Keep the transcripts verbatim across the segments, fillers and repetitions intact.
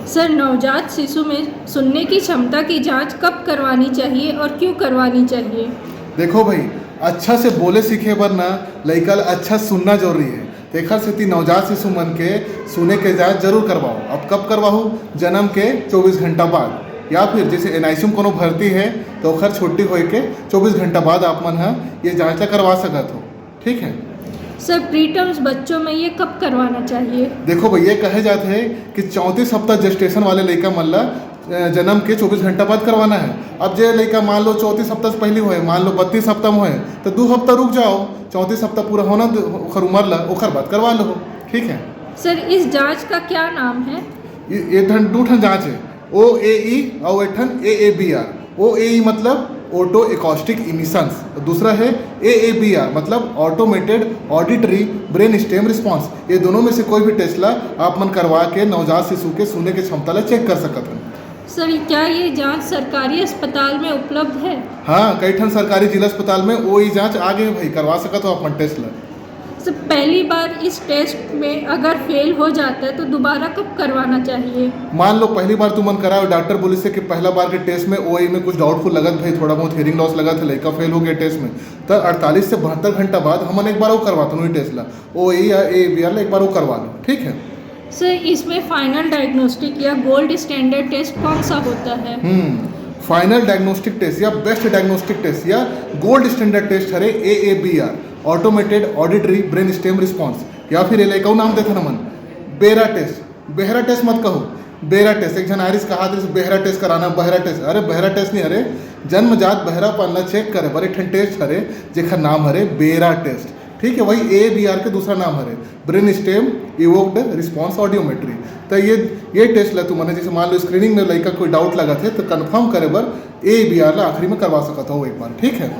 Sir, नवजात शिशु में सुनने की क्षमता की जांच कब करवानी चाहिए और क्यों करवानी चाहिए? देखो भाई, अच्छा से बोले सीखे बर ना लइका ल अच्छा सुनना जरूरी है। तेखर सेती नवजात शिशु मन के सुने के जांच जरूर करवाओ। अब कब करवाहू? जन्म के चौबीस घंटा बाद, या फिर जैसे एनआईसीयू में कोनो भर्ती है तो ओखर छुट्टी होए के चौबीस घंटा बाद आप मन ह ये जांच ला करवा सकत हो। ठीक है। सर, प्रीटर्म्स बच्चों में ये कब करवाना चाहिए? देखो भाई, ये कहे जाते हैं कि चौंतीस हफ्ता जेस्टेशन वाले लइका मन ला अ, जन्म के चौबीस घंटा बाद करवाना है। अब जे लइका मान लो चौंतीस हफ्ता से पहले होए, मान लो बत्तीस हफ्ता में होए, तो दो हफ्ता रुक जाओ, चौंतीस हफ्ता पूरा होना द-, ओखर उम्र ला, ओखर बाद करवा लो। ठीक है। सर, इस जांच का क्या नाम है? ये, ये ठन दू ठन जांच है, ओ ए ई और एक ठन ए ए बी आर। ओ ए ई मतलब ऑटो एकॉस्टिक इमिशंस, दूसरा है ए ए बी आर मतलब automated auditory brain stem response. ये दोनों में से कोई भी टेस्ट ला आप मन करवा के नवजात शिशु के सुने के क्षमता ला चेक कर सकत हन। सर, क्या ये जांच सरकारी अस्पताल में उपलब्ध है? हाँ, कई ठन सरकारी जिला अस्पताल में ओ ई जांच आ गए भाई, करवा सकत हो अपन टेस्ट ला। सर, पहली बार इस टेस्ट में अगर फेल हो जाता है तो दोबारा कब करवाना चाहिए? मान लो पहली बार तुमन कराओ, डॉक्टर बोलिस हे कि पहला बार के टेस्ट में ओ ई में कुछ डाउटफुल लगत भाई, थोड़ा बहुत हियरिंग लॉस लगत है, लइका फेल हो गया टेस्ट में, तो अड़तालीस से बहत्तर घंटा बाद हमन एक बार वो करवाते हैं टेस्ट ला, ओ ई या ए बी आर ला एक बार वो करवा लो। ठीक है। सर, इसमें फाइनल डायग्नोस्टिक या गोल्ड स्टैंडर्ड टेस्ट कौन सा होता है? हम्म, फाइनल डायग्नोस्टिक टेस्ट या बेस्ट डायग्नोस्टिक टेस्ट या गोल्ड स्टैंडर्ड टेस्ट हरे A A B R, automated auditory brain stem response, या फिर ये लइका नाम देथन हमन बेरा टेस्ट। बेहरा टेस्ट मत कहो, बेरा टेस्ट। एक झन आरिस कहा दे बेहरा टेस्ट कराना, बहरा टेस्ट। अरे, बहरा टेस्ट नहीं, अरे, जन्मजात बहरापन ला चेक करे बर एक ठन टेस्ट हरे, जेखर नाम हरे बेरा टेस्ट। ठीक है, वही ए बी आर के दूसरा नाम हरे brain stem evoked response audiometry. तो ये ये टेस्ट ला तुमने, जैसे मान लो स्क्रीनिंग में लइका कोई डाउट लगत है, तो कंफर्म करे बर ए बी आर ला आखिरी में करवा सकत हो एक बार। ठीक है।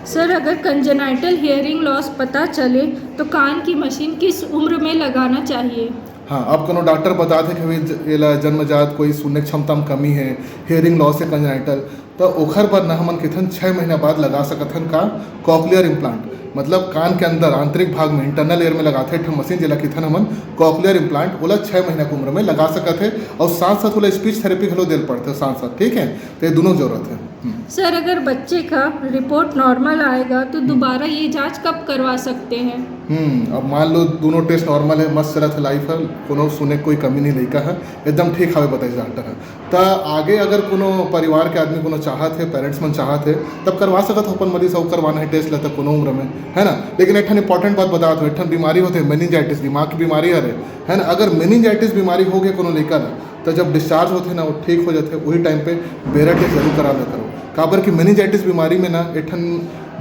सर, अगर कंजेनाइटल हियरिंग लॉस पता चले तो कान की मशीन किस उम्र में लगाना चाहिए? हाँ, अब कोनो डॉक्टर बतात हे कि भाई ज-, एला जन्मजात कोई सुनने की क्षमता में कमी है, हियरिंग लॉस है कंजेनाइटल, तो ओखर बर ना हमन किथन छः महीना बाद लगा सकत हन का कॉकलियर इम्प्लांट, मतलब कान के अंदर आंतरिक भाग में, इंटरनल एयर में लगाथे एक ठन मशीन, जेला किथन हमन कॉकलियर इम्प्लांट, ओला छः महीना की उम्र में लगा सकत है। और साथ साथ ओला स्पीच थेरेपी घलो देल पड़थे साथ साथ। ठीक है, तो ये दोनों जरूरत है। हम्म। सर, अगर बच्चे का रिपोर्ट नॉर्मल आएगा तो दोबारा ये जांच कब करवा सकते हैं? हम्म, अब मान लो दोनों टेस्ट नॉर्मल है, मस्त चलत है, लाइफ है, कोनो सुने कोई कमी नहीं लइका है, एकदम ठीक हवे, बताइस डॉक्टर है। त आगे अगर कोनो परिवार के आदमी कोनो चाहत है, पेरेंट्स मन चाहत है, तब करवा सकत हो अपन मरीज, अउ करवाना है टेस्ट ला त कोनो उम्र में, है ना। लेकिन एक ठन इंपॉर्टेंट बात बतात हो, एक ठन बीमारी होथे मेनिंजाइटिस, दिमाग की बीमारी हरे, है ना। अगर मेनिंजाइटिस बीमारी हो गए कोनो लइका ला, तो जब डिस्चार्ज होथे ना, वो ठीक हो जाथे, वही टाइम पे बेरा टेस्ट जरूर करा ले करो। काबर कि मेनिंजाइटिस बीमारी में ना एक ठन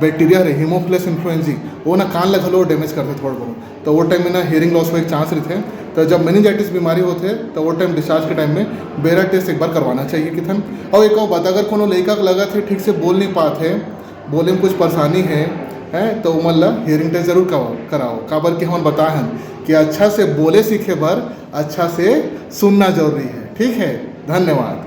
बैक्टीरिया हरे, हीमोफिलस इन्फ्लुएंजी, वो ना कान ला घलो डैमेज करथे थोड़ा बहुत, तो वो टाइम में ना हियरिंग लॉस होए के चांस रहिथे। तो जब मेनिंजाइटिस बीमारी होथे, तो वो टाइम डिस्चार्ज के टाइम में बेरा टेस्ट एक बार करवाना चाहिए किथन। और एक और बात, अगर कोनो लइका के लगत है ठीक से बोल नहीं पात है, बोले में कुछ परेशानी है, है तो उमन ला हियरिंग टेस्ट जरूर कराओ, कराओ। काबर कि हमन बताए हन कि अच्छा से बोले सीखे बर अच्छा से सुनना जरूरी है। ठीक है, धन्यवाद।